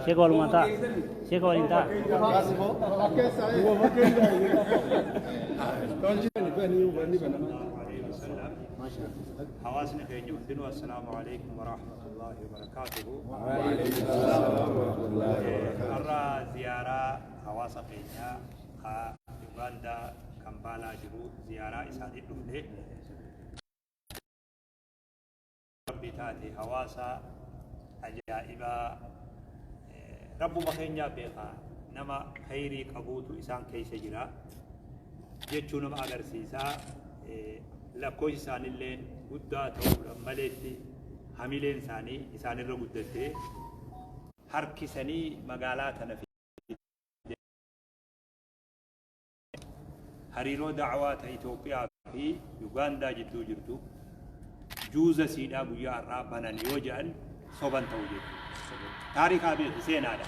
Sheeka walumaan ta'a. Sheeka waliin ta'a. Hawaasni keenya hundinuu assalaamu alaikum warahmatullaahi wabarakaatuhu. Har'a ziyaaraa hawaasa keenyaa ka Ugaandaa Kampaalaa jiru ziyaaraa isaanii dhufne. Rabbi taate hawaasa ajaa'ibaa Rabbuma keenyaa beeka nama khayrii qabuutu isaan keessa jira jechuu nama agarsiisa. Lakkoofsi isaanillee guddaa ta'uudhaan maleetti hamileen isaanii isaanirra guddatte harkisanii magaalaa tana Hariiroo da'waa ta Itoophiyaa fi Yugaandaa jidduu jirtu juuza siidhaa guyyaa har'aa banan yoo jedhan soban ta'u jechuudha. Taarikaa beeki seenaadha.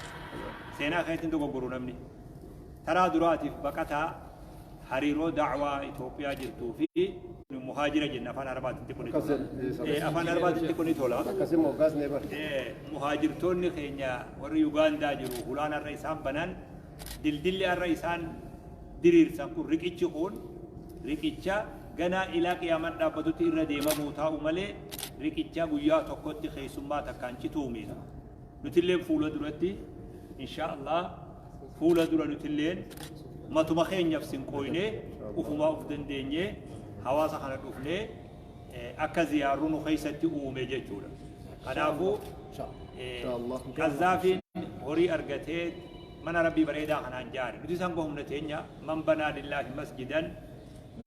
Seenaa keessatti hin dogoggoru namni. Taraa duraatiif baqataa hariiroo da'waa Itoophiyaa jirtuu fi muhaajira jenna afaan Arabaatiin xiqqoo ni tola. Afaan Arabaatiin xiqqoo ni tola. Akkasii moggaasnee bar. Muhaajirtoonni keenya warri Yugaandaa jiru hulaan har'a isaan banan Dildilli har'a isaan diriirsan kun riqichi kun riqicha ganaa ilaa qiyaamaan dhaabbatutti irra deemamuu taa'u malee riqicha guyyaa tokkotti keessummaa takkaan cituumi. Nutilleen fuula duratti insha Allah fuula dura nutilleen matuma keenyaaf sinqooynee ufumaa uf dandeenyee hawaasa kana dhufnee akka ziyaarru nu keessatti uume jechuudha. Kanaafuu Qazzaafiin horii argatee mana Rabbii bareedaa kanaan jaare. Nuti isaan humna teenya man banaa lillaahi masjidan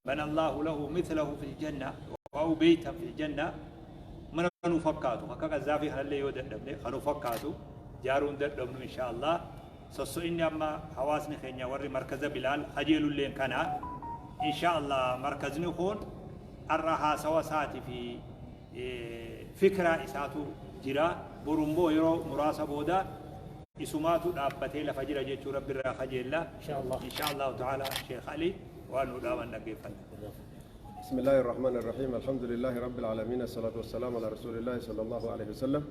bana Allaahu lahu mithlahu fil janna aw beeytan fil janna mana nu fakkaatu akka Qazaafii kanallee yoo dadhabne kan nu fakkaatu jaaruun dadhabnu insha Allah. Sosso'inni amma hawaasni keenya warri markaza Bilaal kajeelulleen kana. Insha Allah markazni kun har'a haasawa isaati fi fikraa isaatu jira. Boru immoo yeroo muraasa booda isumaatu dhaabbatee lafa jira jechuu Rabbi irraa kajeella. Insha Allahu ta'ala Sheekh Ali waan nu dhaaman dhaggeeffanna. بسم الله الرحمن الرحيم الحمد لله رب العالمين الصلاة والسلام على رسول الله صلى الله عليه وسلم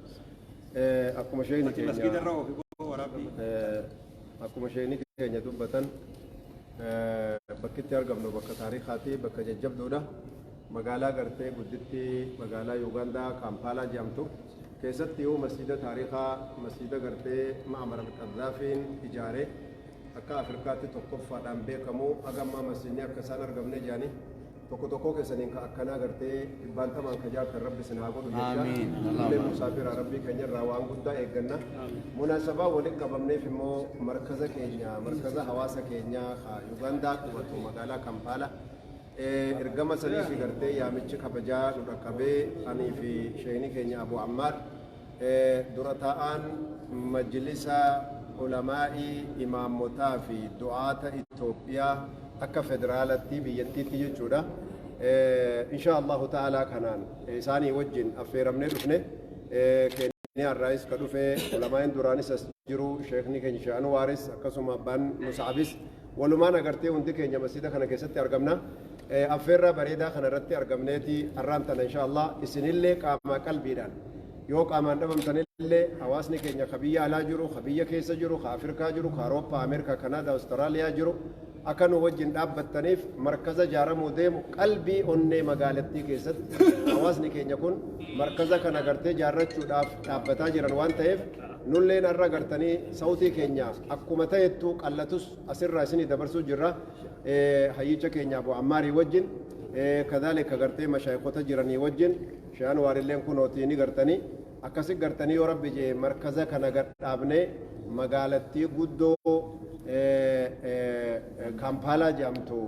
Akkuma sheekni Ati masgiida keenya irra ofi waraabbii. Akkuma sheekni keenya dubbatan bakki itti argamnu bakka taariikaati, bakka jajjabduudha. Magaalaa gartee gudditti magaalaa Yuugaandaa Kaampaalaa jedhamtu keessatti yoo masjiida taariikaa masjiida gartee Ma'amar al-Qadhaafiin ijaare akka Afrikaatti tokkoffaadhaan beekamu haga ammaa masjiidni akka isaan argamne jedhanii Tokko tokkoo keessaniin ka akkanaa gartee dhibbaantamaan ka jaartan Rabbi isin haa godhu jecha. Aamiin. Nullee musaafiraa Rabbii keenya irraa waan guddaa eegganna. Munaasabaa walitti qabamneef immoo markaza keenya markaza hawaasa keenyaa ka Yugaandaa qubatu magaalaa Kampaala. Ergama sanii fi gartee yaamichi kabajaa nu dhaqqabee anii fi sheeyni keenya Abu Ammaar dura taa'aan majlisa ulamaa'ii imaamotaa fi du'aata Itoophiyaa akka federaalatti biyyattiitti jechuudha. Insha Allahu ta'ala kanaan isaanii wajjin affeeramnee dhufne. Keeniyaa irraayis ka dhufe ulamaa'in duraanis as jiru sheekni keenya Sheekh Anwaaris akkasuma abbaan Mus'abis walumaan agartee hundi keenya masjida kana keessatti argamna. Affeerraa bareedaa kana irratti argamneeti har'aan tana insha Allah isinillee qaamaa qalbiidhaan yoo qaamaan dhabamtanillee hawaasni keenya ka biyya alaa jiru, ka biyya keessa jiru, ka Afrikaa jiru, ka Awurooppaa, Ameerikaa, Kanaadaa, Awustiraaliyaa jiru akka nu wajjin dhaabbattaniif markaza ijaaramuu deemu qalbii onnee magaalattii keessatti hawaasni keenya kun markaza kana gartee ijaarrachuudhaaf dhaabbataa jiran waan ta'eef nulleen har'a gartanii sawtii keenya akkuma ta'ettu qallatus asirraa isinii dabarsuu jirra hayyicha keenya Abu Ammaarii wajjin kadhaalika gartee mashaayikota jiranii wajjin Sheikh Anwaarilleen kunootii ni gartanii akkasi gartanii yoo Rabbi jee markaza kana gad dhaabnee magaalattii guddoo Kaampaalaa jedhamtu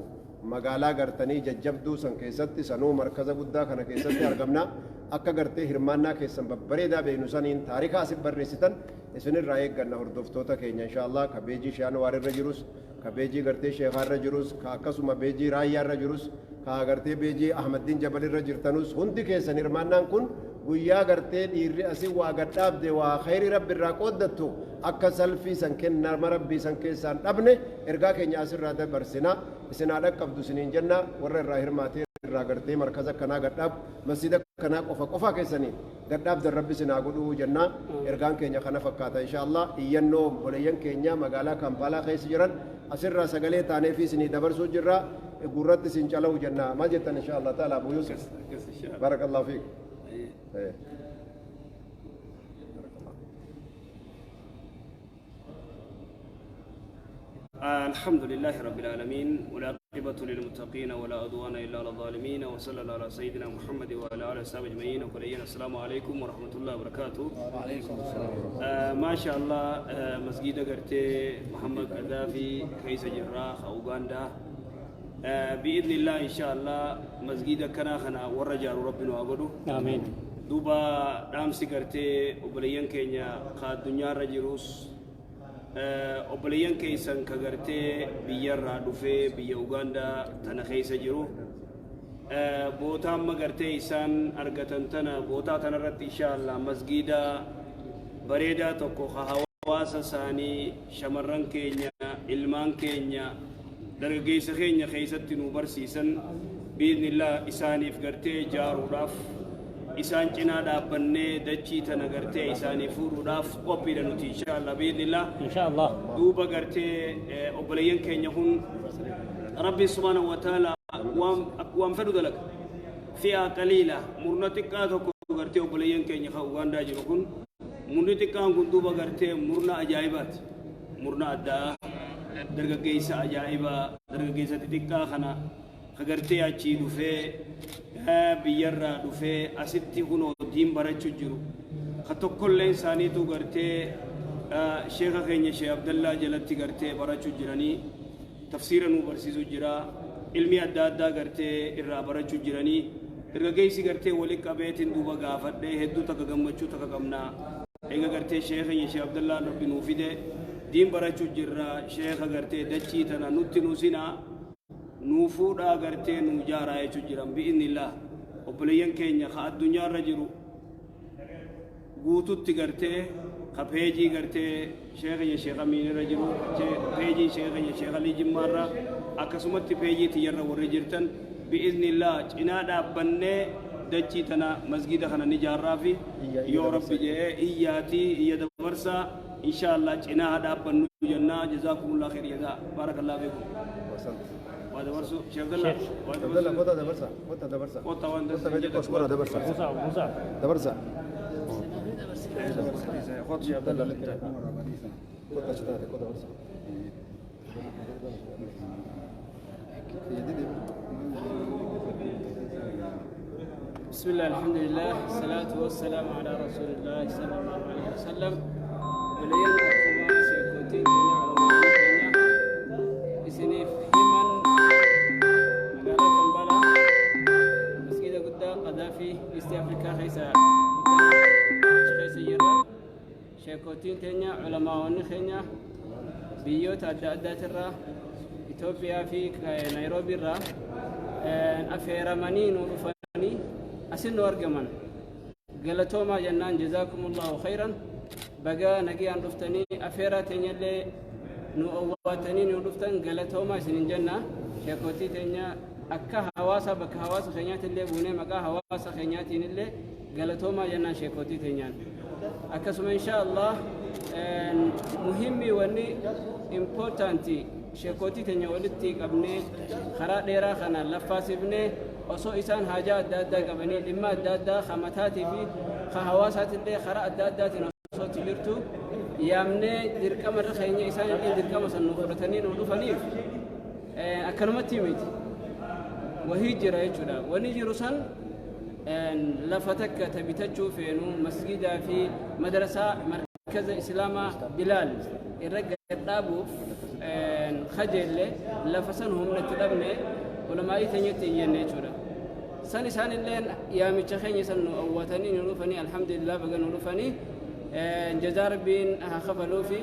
magaalaa gartanii jajjabduu san keessatti sanuu markaza guddaa kana keessatti argamna akka gartee hirmaannaa keessan babbareedaa beeknu saniin taarika asit barreessitan isinirraa eegganna hordoftoota keenya insha Allah ka beejii Sheikh Anwaar irra jirus ka beejii gartee sheekaa irra jirus ka akkasuma beejii raayyaa irra jirus ka gartee beejii Ahmaddiin Jabal irra jirtanus hundi keessan hirmaannaan kun guyyaa gartee dhiirri asii waa gad dhaabde waa khayrii Rabbi irraa qooddattu akka salfii san kennama Rabbii san keessaan dhabne ergaa keenya asirraa dabarsina isin haa dhaqqabdu isiniin jenna warra irraa hirmaatee. irraa gartee markaza akkanaa gadhaab, masjida akkanaa qofa qofaa keessanii gadhaabdan Rabbi isin haa godhuu jenna. Ergaan keenya kana fakkaata insha Allah. Iyyannoo obboleeyyan keenya magaalaa Kampaalaa keessa jiran asirraa sagalee taanee fi isinii dabarsuu jirra. Gurratti isin calau jenna. Maal jettan insha Allah ta'ala, Abu Yusuf? Barakallahu fiik. الحمد لله رب العالمين، والعاقبة للمتقين، ولا عدوان إلا على الظالمين، وصلى الله على سيدنا محمد وعلى آله وصحبه أجمعين. وكلينا السلام عليكم ورحمة الله وبركاته. وعليكم السلام. ما شاء الله، مسجد قرتي محمد قذافي كيس جراخ أوغندا، بإذن الله إن شاء الله مسجد كنا خنا ورجال ربنا وعبده. Amiin. Duuba dhaamsi gartee obboleeyyan keenya ka addunyaarra jirus, obboleeyyan keessan ka gartee biyyarraa dhufee biyya Ugaandaa tana keessa jiru, bootaa amma gartee isaan argatan tana, bootaa tanarratti insha Allah masgiida bareedaa tokko ka hawaasa isaanii, shamarran keenya, ilmaan keenya, dargaggeessa keenya keessatti nu barsiisan, biiznillah isaaniif gartee ijaaruudhaaf isaan cinaa dhaabbannee dachii tana gartee isaanii fuudhuudhaaf qophiidha nuti insha Allah biiznillah. Insha Allah. Duuba gartee obboleeyyan keenya kun Rabbi subhaanahu wa ta'ala waan fedhu dalaga. Fi'a qaliila, murna xiqqaa tokko gartee obboleeyyan keenya kan Ugaandaa jiru kun, murni xiqqaan kun duuba gartee murna ajaa'ibaati, murna addaa, dargaggeessa ajaa'ibaa, dargaggeessa xixiqqaa kana ka gartee achii dhufee, biyyarraa dhufee asitti kunoo diin barachuu jiru, ka tokkolleen isaaniitu gartee sheeka keenya Sheekh Abdallaa jalatti gartee barachuu jiranii, tafsiira nuu barsiisuu jira, ilmi adda addaa gartee irraa barachuu jiranii, dargaggeessi gartee wali qabeetiin duuba gaafadhee hedduu takka gammachuu takka qabna. Eega gartee sheeka keenya Sheekh Abdallaan Rabbi nuu fide, diin barachuu jirra, sheeka gartee dachii tana nutti nu sinaa nuu fuudhaa gartee nuu jaaraa jechuu jiran. Bi'innillah obboleeyyan keenya ka addunyaarra jiru guututti gartee ka peejii gartee sheeka keenya Sheekh Amiin irra jiru, peejii sheeka keenya Sheekh Alii Jimmaarra, akkasumatti peejii tiyyarra warri jirtan, bi'iznillah cinaa dhaabbannee dachii tana masgida kana ni jaarraa fi yoo Rabbi jedhee iyyaatii iyya dabarsaa insha Allah cinaa haa dhaabbannu jennaa. Jazaakumullah khayr jazaa, baarakallahu fiikum. Waa dabarsu Sheekh Abdallah, waa Abdallah dabarsu. Kota dabarsa, kota dabarsa. Kota waan Kota gadi kos kora dabarsa. Musa, Musa. Dabarsa. Kota Sheekh Abdallah. Kota citaate, kota dabarsa. بسم الله، الحمد لله، الصلاة والسلام على رسول الله صلى الله عليه وسلم. Obboleeyyan akkuma sheekotiin keenya, ulamaan keenya isiniif himan, magaalaa Kampaalaa masgiida guddaa Qadaafii East Africa keessa guddaa achi keessa jirra. Sheekotiin keenya, culamaawwanni keenya biyyoota adda addaatirraa, Itoophiyaa fi Naayiroobii irraa affeeramanii nu dhufanii asin nu argaman. Galatoomaa jennaan, jazaakumullahu khayran, baga nagiyaan dhuftanii, affeeraa teenyallee nu owwaatanii nu dhuftan, galatoomaa isinin jenna. Sheekotii teenya akka hawaasa bakka hawaasa keenyaatillee buunee maqaa hawaasa keenyaatiin illee galatoomaa jennaan sheekotii teenyaan. Akkasuma insha Allah muhimmi wanni important sheekotii teenya walitti qabnee karaa dheeraa kana laffaasifnee osoo isaan haajaa adda addaa qabanii, dhimma adda addaa ka mataatii fi ka hawaasaatillee karaa adda addaatiin osoo itti jirtu yaamnee, dirqama irra keenya isaan illee dirqama san nu fudhatanii nu dhufaniif akkanumatti miti, wahii jira jechuudha. Wanni jiru san lafa takka ta bitachuu feenu, masgidaa fi madrasaa markaza islaamaa Bilaal irra gadhaabuuf kajeelle. Lafa san humna itti dhabne, ulamaa'ii teenyatti iyyanne jechuudha. San isaan illeen yaamicha keenya san nu awwatanii nu dhufanii, alhamdulillah, baga nu dhufanii, jazaa Rabbiin haa kafaluufi.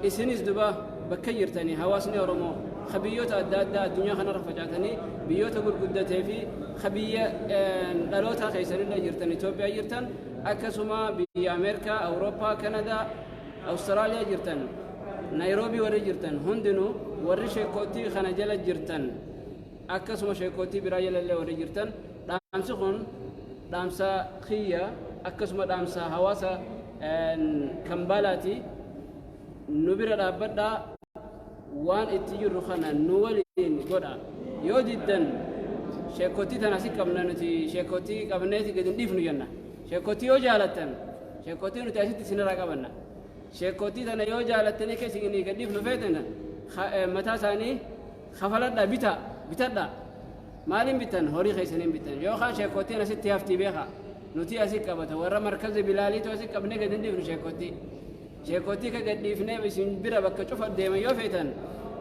Isinis duba bakka jirtanii hawaasni Oromoo ka biyyoota adda addaa addunyaa kanarra facaatanii, biyyoota gurguddatee fi ka biyya dhalootaa keessanillee jirtan, Itoophiyaa jirtan, akkasuma biyya Ameerikaa, Awurooppaa, Kanadaa, Awustiraaliyaa jirtan, Naayiroobii warri jirtan hundinuu, warri sheekootii kana jala jirtan. Akkasuma sheekootii biraa jalallee warri jirtan, dhaamsi kun dhaamsa kiyya, akkasuma dhaamsa hawaasa Kambaalaati. Nu bira dhaabbadhaa, waan itti jirru kana nu waliin godha. Yoo diddan, sheekootii tana asi qabna, nuti sheekootii qabneeti gadi hin dhiifnu jenna. Sheekootii yoo jaalattan, sheekootii nuti asitti isinirraa qabanna. Sheekootii tana yoo jaalattanii keessa isinii gad dhiifnu feetan, mataa isaanii kafaladhaa, bitaa, bitadhaa. Maaliin bittan? Horii keessaniin bittan. Yookaan sheekootiin asitti haftii beekaa. Nuti asi qabata warra markaza Bilaaliitu asi qabnee gad hin dhiifnu sheekootii. Sheekootii ka gad dhiifnee isin bira bakka cufa deeman yoo feetan,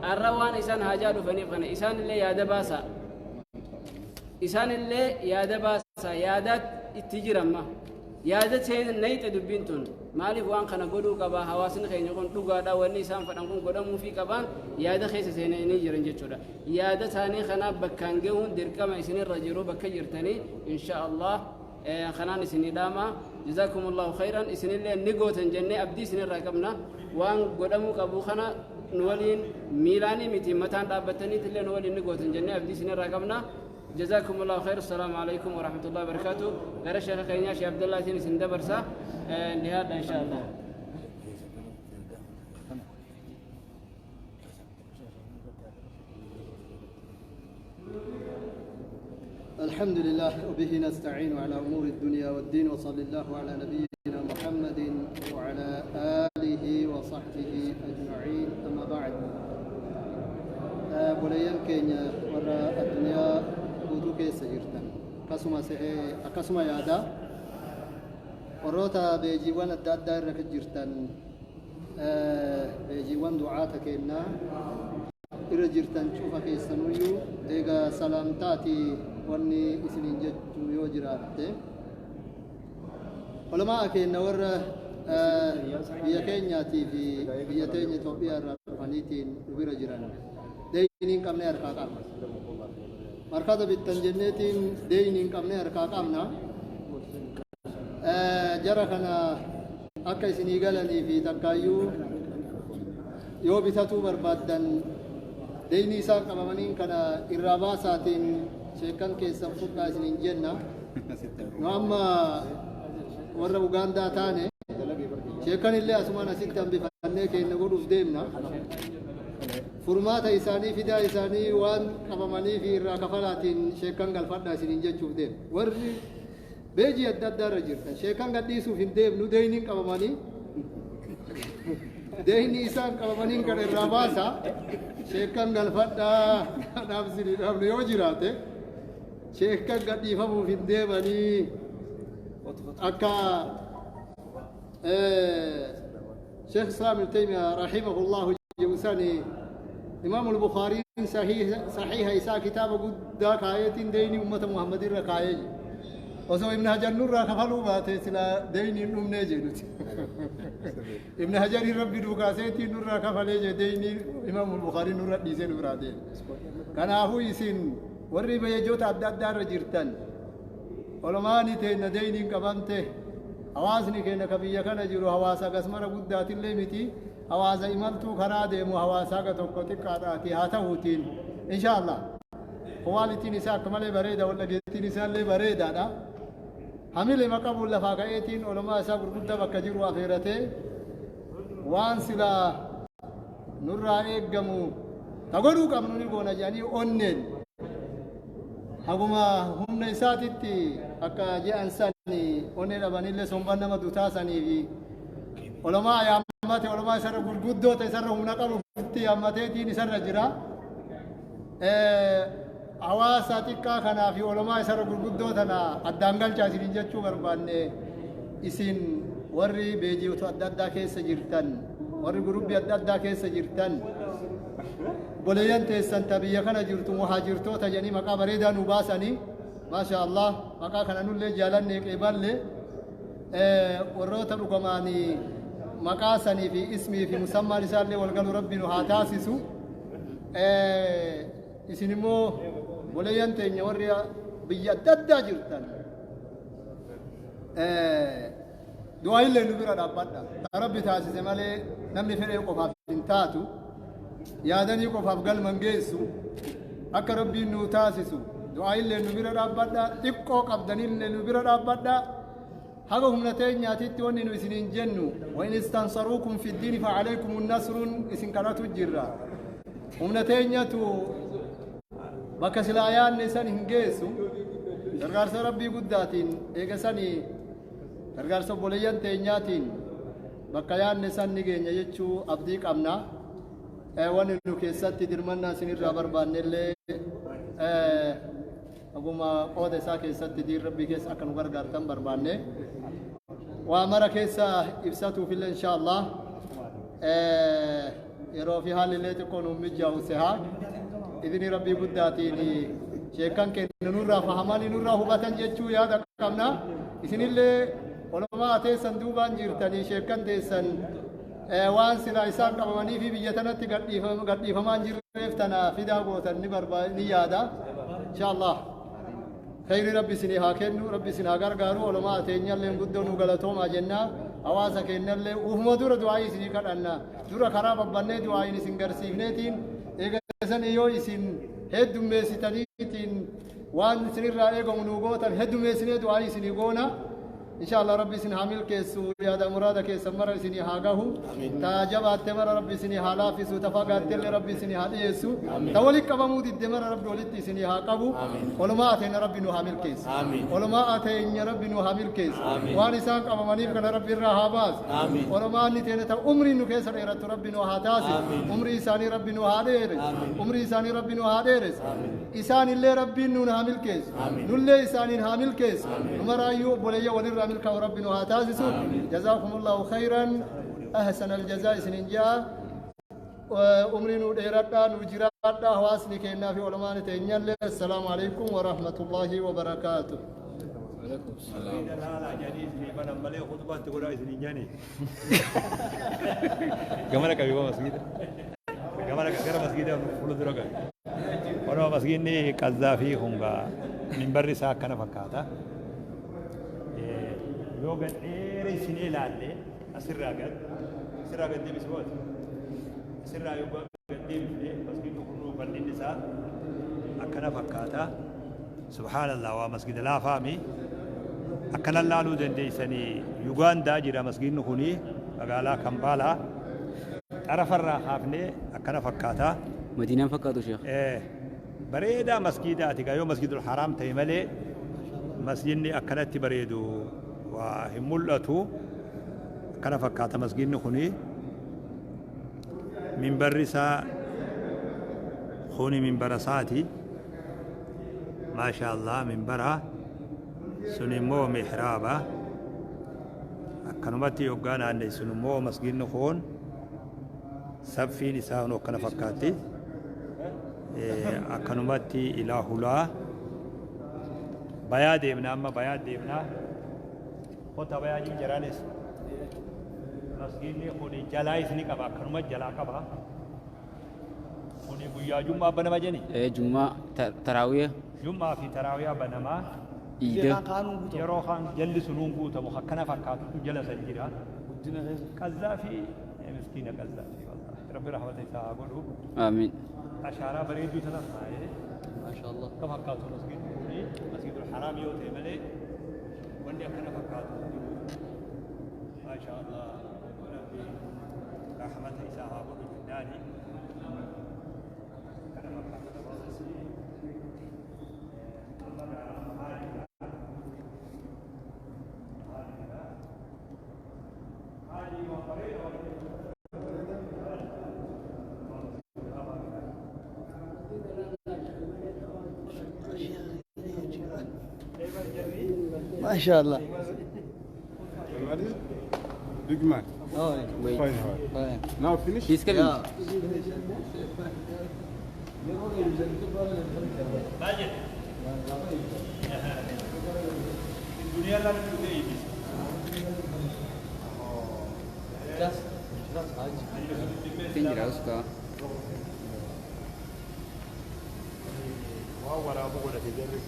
arra waan isaan haajaa dhufaniif kana isaan illee yaada baasa. Isaan illee yaada baasa, yaada itti jiramma. Yaada nayxe dubbiin tun maaliif waan kana godhuu qaba, hawaasni keenya kun dhugaadha, wanni isaan fedhan kun godhamuufii qabaan yaada keessa seenanii jiran jechuudha. Yaada isaanii kana bakkaan gahuun dirqama isinirra jiru bakka jirtanii, insha Allah kanaan isinii dhaama. Jazaakumullahu khayran. Isinillee ni gootan jennee abdii isinirraa qabna. Waan godhamuu qabu kana nu waliin miilaanii miti, mataan dhaabbataniitillee nu waliin ni gootan jennee abdii isinirraa qabna. جزاكم الله خير. السلام عليكم ورحمة الله وبركاته. غير الشيخ كينيا شيخ عبد الله سين دبرسا لهذا إن شاء الله. الحمد لله وبه نستعين على أمور الدنيا والدين، وصلى الله على نبينا محمد وعلى آله وصحبه أجمعين، أما بعد. Obboleeyyan keenya warra addunyaa guutuu keessa jirtan, akkasuma akkasuma yaada warroota beejiiwwan adda addaa irra jirtan, beejiiwwan du'aata kennaa irra jirtan cufa keessanuyyuu, eega salaamtaati, wanni isiniin jechuu yoo jiraatte, ulamaa keenya warra biyya keenyaatii fi biyya teenya Itoophiyaa irraa dhufaniitiin nu bira jiran, deeyinii hin qabne harkaa qabna. Markaza bittan jenneetiin deeyinii hin qabne harkaa qabna. Jara kana akka isinii galanii fi takkaayyuu yoo bitatuu barbaaddan, deeyinii isaan qabamaniin kana irraa baasaatiin sheekkan keessan fudhaa isiniin jenna. Nu amma warra Ugaandaa taane, sheekkan illee asumaan asitti hambifannee keenya godhuuf deemna. Furmaata isaanii fidaa, isaanii waan qabamanii fi irraa kafalaatiin sheekkan galfadhaa isiniin jechuuf deemna. Warri beejii adda addaa irra jirtan, sheekkan gadhiisuuf hin deemnu, deeyiniin qabamanii, deeyni isaan qabamaniin kana irraa baasa, sheekkan galfadhaa dhaabsini dhaabne yoo jiraate, sheekkan gadhiifamuuf hin deemanii. Akka Sheekh Islam Ibn Taymiyyah rahimahullahu jedhu sani, Imaam al-Bukhaariin sahiha isaa kitaaba guddaa kaayeetiin deeyni ummata Muhammad irra kaayee jiru. Osoo Ibn Hajar nurraa kafaluu baate, silaa deeyni hin dhumnee jedhuti. Ibn Hajarin Rabbi duukaaseetiin nurraa kafalee jedhe, deeyni Imaam al-Bukhaariin nurra dhiisee nu biraa deeme. Kanaafuu isin warri beejoota adda addaa irra jirtan, olomaani teenna deeyniin qabamte, hawaasni keenya ka biyya kana jiru hawaasa gasmara guddaatillee miti, hawaasa imaltuu karaa deemu, hawaasa haga tokko xiqqaadhaati haa ta'uutiin, insha Allah qualitiin isaa akka malee bareeda, wal dhageettiin isaallee bareedaadha. Hamilema qabuun lafaa ka'eetiin olomaa isaa gurguddaa bakka jiru afeeratee, waan silaa nurraa eeggamu ta godhuu qabnu ni goona jedhanii, onneen haguma humna isaatitti akka je'an sani, onnee dhabanillee somban nama dutaa sanii fi olomaa yaammate, olomaa isarra gurguddoota isarra humna qabu itti yaammateetiin isarra jira. Hawaasa xiqqaa kanaa fi olomaa isarra gurguddoo tana addaan galchaa isiniin jechuu barbaanne. Isin warri beejiiwwan adda addaa keessa jirtan, warri gurubbii adda addaa keessa jirtan, boleeyyan teessan ta biyya kana jirtu muhaajirtoota jedhanii maqaa bareedaa nu baasanii, maasha Allah, maqaa kana nullee jaalannee qeeballe. Warroota dhugamaanii maqaa sanii fi ismii fi musammaan isaallee wal galu Rabbi nu haa taasisu. Isin immoo boleeyyan teenya warri biyya adda addaa jirtan, du'aa illee nu bira dhaabbadha. Rabbi taasise malee namni fedhee qofaaf hin taatu. Yaadanii qofaaf galma hin geessu. Akka Rabbiin nuu taasisu du'aa'illee nu bira dhaabbadhaa, xiqqoo qabdanillee nu bira dhaabbadhaa. Haga humna teenyaatitti wanni nu isiniin jennu wa in istansaruukum fi ddiini fa alaykum nasruun isin kadhatu jirra. Humna teenyatu bakka silaa yaadne san hin geessu. Gargaarsa Rabbii guddaatiin eega sanii gargaarsa obboleeyyan teenyaatiin bakka yaadne san ni geenya jechuu abdii qabna. Wanni nu keessatti dirmannaa isinirraa barbaanne illee oguma qooda isaa keessatti diin Rabbii keessa akka nu gargaartan barbaanne. Waa mara keessa ibsatuuf illee insha Allah yeroo fi haalli illee xiqqoo nuuf mijaa'u sehaa. Idini Rabbii guddaatiin sheekkan keenya nurraa fahamanii nurraa hubatan jechuu yaada qabna. Isinillee ulamaa teessan duubaan jirtanii sheekkan teessan waan silaa isaan qabamanii fi biyya tanatti gadhiifamaa hin jirreef tana fidaa gootan ni barbaa ni yaada. Insha Allah. Khayri Rabbi isinii haa kennu, Rabbi isin haa gargaaru, ulamaa teenyallee guddoo nu galatoomaa jenna. Hawaasa keenyallee ufuma dura du'aayii isinii kadhanna. Dura karaa babbannee du'aayiin isin garsiifneetiin eega sanii yoo isin heddummeessitaniitiin waan isinirraa eegamu nu gootan heddummeessinee du'aayii isinii goona. Insha Allah Rabbi isin haa milkeessu, yaada muraada keessan mara isinii haa gahu, ta jabaatte mara Rabbi isinii haa laaffisu, ta fagaattellee Rabbi isinii haa dhiyeessu, ta walitti qabamuu didde mara Rabbi walitti isinii haa qabu. Olumaa ateenya Rabbi nu haa milkeessu. Olumaa ateenya Rabbi nu haa milkeessu. Waan isaan qabamaniif kana Rabbi irraa haa baasu. Olumaan ni teenya ta umriin nu keessa dheerattu Rabbi nu haa taasisu. Umrii isaanii Rabbi nu haa dheeressu. Umrii isaanii Rabbi nu haa dheeressu. Isaan illee Rabbiin nuun haa milkeessu. Nullee isaaniin haa milkeessu. Nu maraayyuu obboleeyyan walirraa milkaa'u Rabbi nu haa taasisu. Jazaakumullahu khayran ahsan aljazaa isinin ja'a. Umrii nuu dheeradhaa, nuu jiraadhaa, hawaasni keenyaa fi ulamaan teenyallee. Assalaamu alaikum wa rahmatullahi wa barakaatuh. Masgiida laalaa jedhanii isinii banan malee khutbaatti godhaa isinii jedhanii. Gamana qabi waa masgiida. Gamana gara masgiida fuuldura qabi. Kunoo masgiidni Qazzaafii kun gaa minbarri isaa akkana fakkaata. Yoo gad dheeressinee ilaalle asirraa gad deebisi waati. Asirraa yoo gad deebifne masgiidni kun bal'inni isaa akkana fakkaata. Subhaanallah, waa masgida laafaami. Akkana laaluu dandeessanii Yugaandaa jira masgiidni kuni, magaalaa Kampaalaa. Xarafarraa kaafnee akkana fakkaata. Madiinaan fakkaatu, Sheekh. Bareedaa masgiidaati gaa, yoo Masjidul Haraam ta'e malee masjidni akkanatti bareedu waa hin mul'atu. Akkana fakkaata masjidni kuni. Minbarri isaa kuni minbara isaati. Maasha Allah, minbara sun immoo mihraaba. Akkanumatti yoggaa naanneessun immoo masjidni kun saffiin isaa kun akkana fakkaatti. Akkanumatti ilaa hulaa bayaa deemna, amma bayaa deemna. Kota bayaa jiru jaraanis. Masjidni kun jalaa isni qaba, akkanuma jalaa qaba. Kuni guyyaa Jummaa banama jeni. Jummaa, taraawiya. Jummaa fi taraawiyaa banamaa. Iida. Yeroo kaan jalli sunuun guutamu akkana fakkaatutu jala san jira. Qazzaafi miskiina, Qazzaafi wallahi Rabbi rahmata isaa haa godhu. Amiin. Ashaaraa bareedduu tana kaa'ee. Akka fakkaatu masjidni kuni Masjidul Haraam yoo ta'e malee wanni akkana fakkaatu hin jiru. Maasha Allah, Rabbi rahmata isaa haa godhu jennaani. Kana fakkaata. Amma haali waan bareeda waan. ما شاء الله. Big man. Oh, Wait. Fine, fine. Now finish? He's coming. Yeah. Maal jedhe? Duniyaa irraa nuti dhufee eebbisa. Tinjira uska. Waan waraabuu godhate jarri.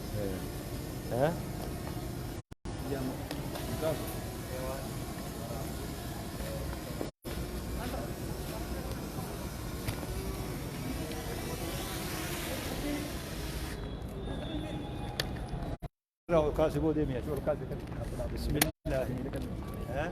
Ol kaasi boo deemi achi ol kaasi. Bismillah. Ha?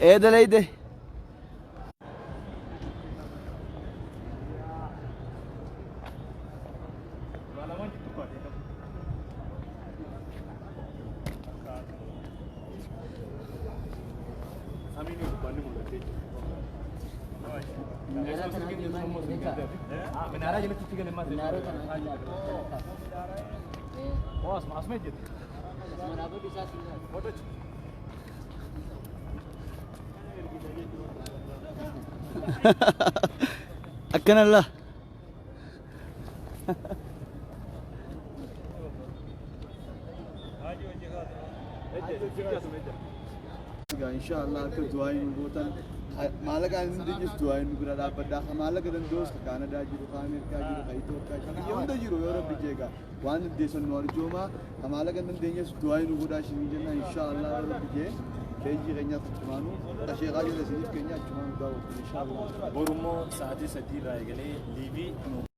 Ee dalayde. Akkana laa. Insha Allah akka du'aa nu gootan, maallaqaan hin dandeenyes du'aa nu bira dhaabbadhaa. Ka maallaqa danda'us, ka Kaanadaa jiru, ka Ameerikaa jiru, ka Itoophiyaa jiru, biyya hunda jiru, yoo Rabbi jeegaa waan dandeessan nu arjoomaa. Ka maallaqa hin dandeenyes du'aa nu godhaa isinii jenna. Insha Allah yoo Rabbi jee peejii keenyaas achumaanuu asheeqaa jala isiniif keenya achumaanuu daawwatu insha Allah. Borummoo sa'aatii 3 irraa eegalee live nu